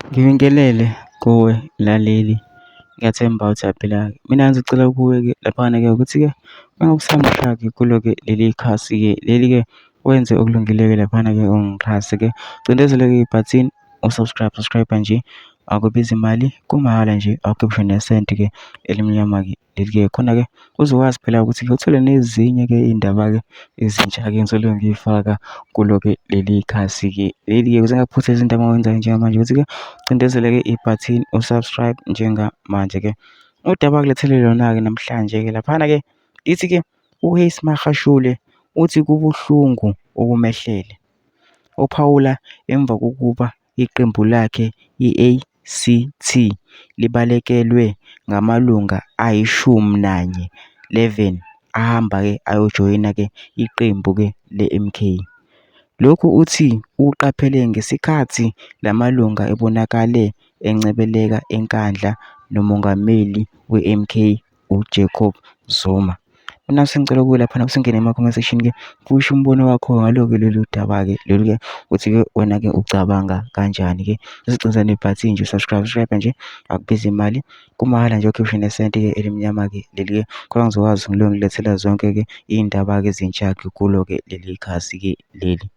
Ngibingelele kuwe mlaleli, ngiyathemba uyaphila-ke. Mina ngizocela kuwe-ke laphana-ke ukuthi-ke uma usamusha-ke kulo-ke leli khasi-ke leli-ke wenze okulungile-ke laphana-ke ungixhase-ke. Cindezela-ke ibhathini subscribe nje, akubizi imali, kumahhala nje, awukhiphi nesenti-ke elimnyama-ke leli-ke. Khona-ke uzokwazi phela ukuthi-ke uthole nezinye-ke iy'ndaba-ke ezintsha-ke engizobe ngiy'faka kulo-ke leli khasi-ke leli-ke ukuze ngingakuphotheli izindaba owenzayo njengamanje ukuthi-ke cindezele-ke ibhathini usubscribe njengamanje-ke. Udaba kulethele lona-ke namhlanje-ke laphana-ke lithi-ke uHace Magashule uthi kubuhlungu okumehlele, uphawula emva kokuba iqembu lakhe i-ACT libalekelwe ngamalunga ayi-11 ahamba-ke ayojoyina-ke iqembu-ke le-MK. Lokhu uthi ukuqaphele ngesikhathi la malunga ebonakale encebeleka enkandla nomongameli we-MK uJacob Zuma. Mina sengicela kuwe laphana usungene ema-comment section-ke kusho umbono wakho ngalo-ke lolu daba-ke lolu-ke ukuthi-ke wena-ke ucabanga kanjani-ke. Usicindezela nebhathini nje subscribe nje, akubizi imali, kumahhala nje, awukhiphi nesenti-ke elimnyama-ke leli-ke. Khona ngizokwazi ngilethela zonke-ke iy'ndaba-ke ezintsha-ke kulo-ke leli khasi-ke leli.